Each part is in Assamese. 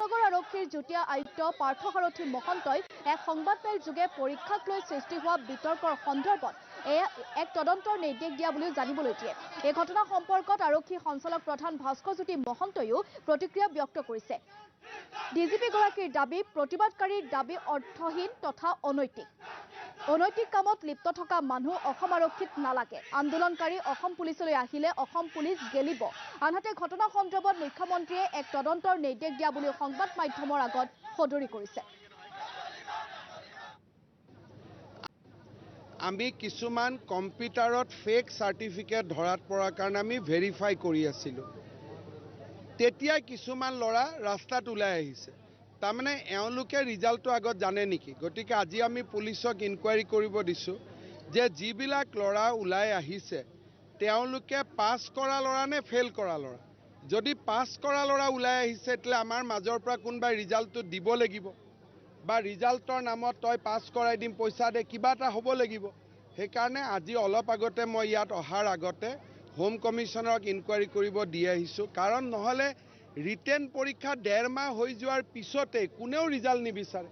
মহানগৰ আৰক্ষীৰ যুটীয়া আয়ুক্ত পাৰ্থসাৰথি মহন্তই এক সংবাদমেল যোগে পৰীক্ষাক লৈ সৃষ্টি হোৱা বিতৰ্কৰ সন্দৰ্ভত এক তদন্তৰ নিৰ্দেশ দিয়া বুলিও জানিবলৈ দিয়ে। এই ঘটনা সম্পৰ্কত আৰক্ষী সঞ্চালক প্ৰধান ভাস্কৰজ্যোতি মহন্তইও প্ৰতিক্ৰিয়া ব্যক্ত কৰিছে। ডিজিপিগৰাকীৰ দাবী, প্ৰতিবাদকাৰীৰ দাবী অৰ্থহীন তথা অনৈতিক। অনৈতিক কামত লিপ্ত থকা মানুহ অসম আৰক্ষীত নালাগে। আন্দোলনকাৰী অসম পুলিচলৈ আহিলে অসম পুলিচ গেলিব। আনহাতে ঘটনা সন্দৰ্ভত মুখ্যমন্ত্ৰীয়ে এক তদন্তৰ নিৰ্দেশ দিয়া বুলি সংবাদ মাধ্যমৰ আগত সদৰি কৰিছে। আমি কিছুমান কম্পিউটাৰত ফেক চাৰ্টিফিকেট ধৰাত পৰাৰ কাৰণে আমি ভেৰিফাই কৰি আছিলোঁ, তেতিয়া কিছুমান ল'ৰা ৰাস্তাত ওলাই আহিছে। তাৰমানে এওঁলোকে ৰিজাল্টটো আগত জানে নেকি? গতিকে আজি আমি পুলিচক ইনকুৱাৰী কৰিব দিছোঁ যে যিবিলাক ল'ৰা ওলাই আহিছে তেওঁলোকে পাছ কৰা ল'ৰা নে ফেইল কৰা ল'ৰা। যদি পাছ কৰা ল'ৰা ওলাই আহিছে তেতিয়াহ'লে আমাৰ মাজৰ পৰা কোনোবাই ৰিজাল্টটো দিব লাগিব, বা ৰিজাল্টৰ নামত তই পাছ কৰাই দিম, পইচা দে, কিবা এটা হ'ব লাগিব। সেইকাৰণে আজি অলপ আগতে মই ইয়াত অহাৰ আগতে হোম কমিশ্যনাৰক ইনকুৱাৰী কৰিব দি আহিছোঁ। কাৰণ নহ'লে ৰিটেন পৰীক্ষা 1.5 মাহ হৈ যোৱাৰ পিছতে কোনেও ৰিজাল্ট নিবিচাৰে।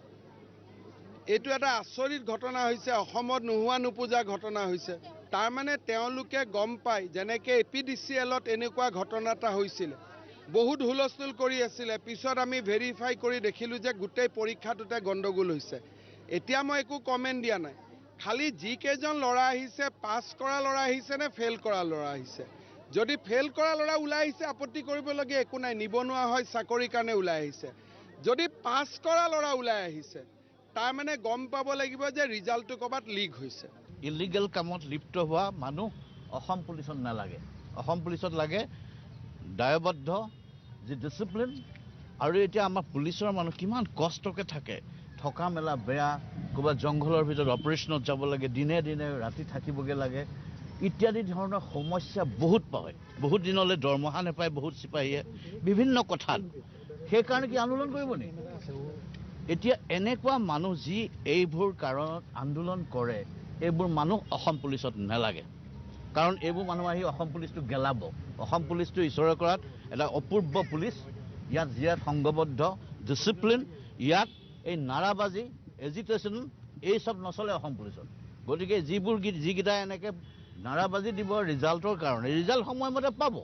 এইটো এটা আচৰিত ঘটনা হৈছে, অসমত নোহোৱা নোপোজা ঘটনা হৈছে। তাৰমানে তেওঁলোকে গম পায়, যেনেকৈ এ পি ডি চি এলত এনেকুৱা ঘটনা এটা হৈছিলে, বহুত হুলস্থুল কৰি আছিলে, পিছত আমি ভেৰিফাই কৰি দেখিলোঁ যে গোটেই পৰীক্ষাটোতে গণ্ডগোল হৈছে। এতিয়া মই একো কমেণ্ট দিয়া নাই, খালি যিকেইজন ল'ৰা আহিছে পাছ কৰা ল'ৰা আহিছে নে ফেইল কৰা ল'ৰা আহিছে। যদি ফেইল কৰা ল'ৰা ওলাই আহিছে আপত্তি কৰিবলগীয়া একো নাই, নিবনুৱা হয় চাকৰিৰ কাৰণে ওলাই আহিছে। যদি পাছ কৰা ল'ৰা ওলাই আহিছে তাৰমানে গম পাব লাগিব যে ৰিজাল্টটো ক'ৰবাত লিক হৈছে। ইলিগেল কামত লিপ্ত হোৱা মানুহ অসম পুলিচত নালাগে। অসম পুলিচত লাগে দায়বদ্ধ, যি ডিচিপ্লিন। আৰু এতিয়া আমাৰ পুলিচৰ মানুহ কিমান কষ্টকৈ থাকে, থকা মেলা বেয়া, ক'ৰবাত জংঘলৰ ভিতৰত অপাৰেশ্যনত যাব লাগে, দিনে দিনে ৰাতি থাকিবগৈ লাগে, ইত্যাদি ধৰণৰ সমস্যা বহুত পায়। বহুত দিনলৈ দৰমহা নাপায় বহুত চিপাহীয়ে, বিভিন্ন কথাত। সেইকাৰণে কি আন্দোলন কৰিব নেকি? এতিয়া এনেকুৱা মানুহ যি এইবোৰ কাৰণত আন্দোলন কৰে, এইবোৰ মানুহ অসম পুলিচত নালাগে। কাৰণ এইবোৰ মানুহ আহি অসম পুলিচটো গেলাব। অসম পুলিচটো ঈশ্বৰৰ কৰাত এটা অপূৰ্ব পুলিচ। ইয়াত জীয়াত সংঘবদ্ধ, ডিচিপ্লিন, ইয়াত এই নাৰাবাজি, এজিটেশ্যন এই চব নচলে অসম পুলিচত। গতিকে যিবোৰ যিকেইটা এনেকৈ নাৰাবাজি দিব ৰিজাল্টৰ কাৰণে, ৰিজাল্ট সময়মতে পাব।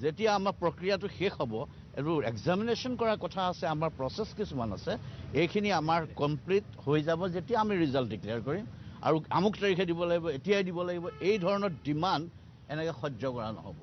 যেতিয়া আমাৰ প্ৰক্ৰিয়াটো শেষ হ'ব, এইটো এক্সামিনেশ্যন কৰাৰ কথা আছে, আমাৰ প্ৰচেছ কিছুমান আছে, এইখিনি আমাৰ কমপ্লিট হৈ যাব যেতিয়া আমি ৰিজাল্ট ডিক্লেয়াৰ কৰিম। আৰু আমুক তাৰিখে দিব লাগিব, এতিয়াই দিব লাগিব, এই ধৰণৰ ডিমাণ্ড এনেকৈ সহ্য কৰা নহ'ব।